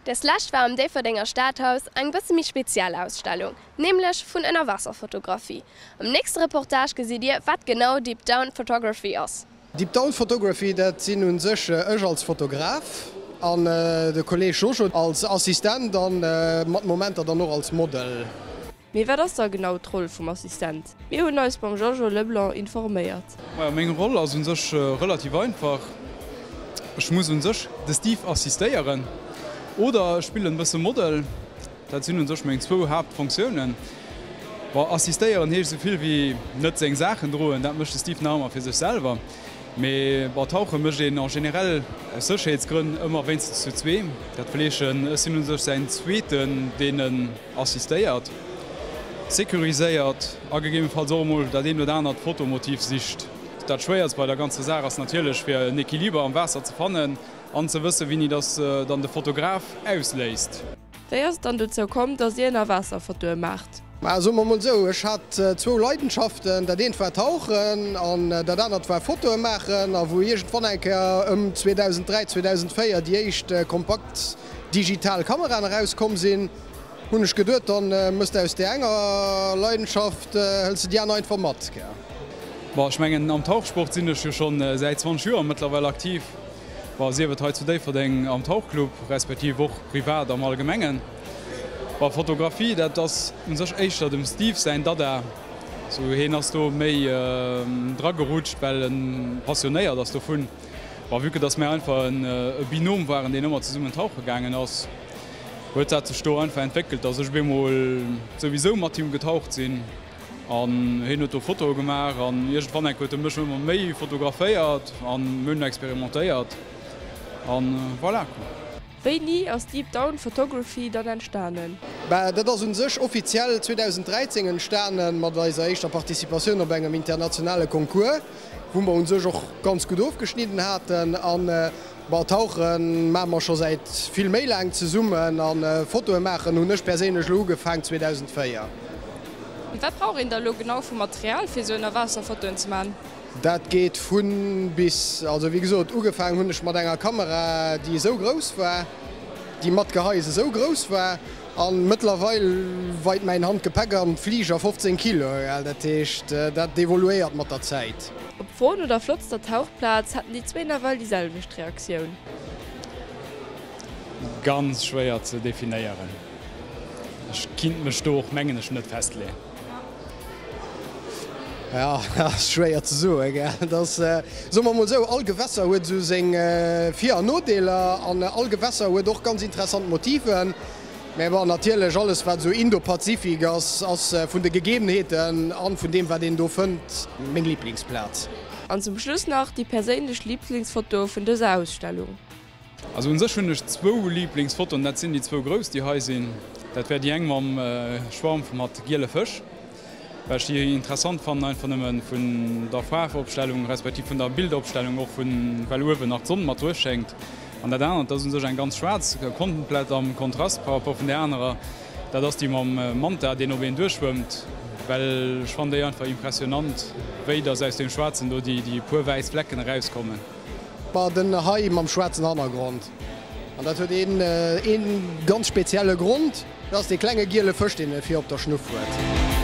Des lescht war am Déifferdenger Stadhaus eng bësse méi speziell Ausstellung, nämlech vun Ënnerwaasserfotografie. Am nächste Reportage gesitt dir, wat genau Deep Down Photography ass. Deep Down Photography, dat sinn un sech ech als Fotograf an de Kolleg Jojo als Assistent an mat Momenter dann och als Model. Mee wat ass da genau d'Roll vum Assistent? Mir hunn eis beim Jojo Leblanc informéiert. Majo, meng Roll ass un sech relativ einfach. Ech muss un sech de Steve assistéieren oder ech spillen e bësse Model. Dat sinn un sech meng zwou Haaptfonctiounen. Bon, assistéieren heescht esou vill wéi net seng Saachen droen, dat mécht de Steve nach ëmmer fir sech selwer. Mee bon, tauche mécht een en generell aus Sécherheetsgrënn ëmmer wéinstens zu zwee. Dat wëll heeschen, ech sinn un sech säin Zweeten, deen en assistéiert, sécuriséiert a gegebenfalls och emol dat eent oder anert Fotomotiv sicht. Dat Schwéierst bei der ganzer Saach ass natierlech fir en Equiliber am Waasser ze fannen an ze wëssen, wéini dass dann de Fotograf ausléist. Wéi ass et dann dozou komm, dass Dir Ënnerwaasserfotoe maacht? Mä soe mer mol esou, ech hat zwou Leidenschaften, dat eent war Tauchen an dat anert war Fotoe maachen. A wou iergendwann eng Kéier ëm 2003, 2004 déi éischt kompakt digital Kameraen erauskomm sinn, Hunn ech geduet, dann mëss de aus där enger Leidenschaft, hëls de déi aner einfach mat, gell? Bon, ech mengen am Tauchsport sinn ech jo schonn säit 20 Joer mëttlerweil aktiv, bon, sief et hei zu Déifferdeng am Tauchclub, respektiv och privat am Allgemengen. Bon, Fotografie, dat ass u sech éischter dem Steve säin Dada, sou heen ass do méi dragerutscht, well en passionéiert ass dovun. Bon, vue que dass mär einfach e Binôme waren, deen ëmmer zesummen tauche gaangen ass, huet dat sech do einfach entwéckelt, dass ech op eemol souwisou mat him getaucht sinn an hien huet do Fotoe gemaach an iergendwann enk huet e mech ëmmer méi fotograféiert an mir hunn experimentéiert an voilà. Wéini ass Deep Down Photography dann entstanen? Bah, dat ass un sech offiziell 2013 entstanen, mat eiser éischter Participatioun op engem internationale Concours, wou mer un sech och ganz gutt ofgeschnidden haten. An Bon, tauchen maache mer scho säit vill méi laang zesummen an Fotoe maachen hunn ech perséinlech elo ugefaang 2004. Wat brauch een da lo genau vu Material fir esou Ënnerwaasserfotoen ze man? Dat geet vun bis. Also wéi gesot, ugefaang hunn ech mat enger Kamera déi esou grouss war, déi mat Gehais esou grouss war an mëttlerweil weit mäin Handgepäck am Fliger 15 Kilo, dat heescht dat evoluéiert mat der Zäit. Op d'Fro no der flottster Tauchplaz haten déi zwee nawell déi selwecht Reaktioun. Ganz schwéier ze definéieren. Ech kinnt mech do och mengen ech net festleeën. Jo, ass schwéier ze soen, gell. Et ass, soe mer mol esou, all Gewässer huet esou seng Vir an Nodeeler an all Gewässer huet och ganz interessant Motiven. Mä bon, natierlech alles wat esou Indo-Pazifik ass, ass vun de Gegebenheeten an vun deem wat een do fënnt, meng Liblingsplaz. An zum Schluss nach déi perséinlech Liblingsfoto vun dëser Ausstellung. Also un sech hunn ech zwou Liblingsfotoen, dat sinn déi zwou grouss déi hei sinn. Dat wär déi eng mam Schwarm mat giele Fësch, well ech déi interessant fannen, einfach nëmmen vun der Faarfopstellung respektiv vun der Bildopstellung och vun well uewen nach d'Sonn mat duerch schéngt. An dat anert, dat ass u sech eng ganz schwaarz, komplett am Kontrast par rapport vun där anerer, dat ass déi mam Manta, deen op een duerchschwëmmt, well ech fannen déi einfach impressionant, wéi dass aus deem Schwaarzen do déi puer wäiss Flecken erauskommen. Bah, den hei mam schwaarzen Hannergrond, an dat huet een ganz spezielle Grond, dat ass dee klenge giele Fësch, deen e vir op der Schnuff huet.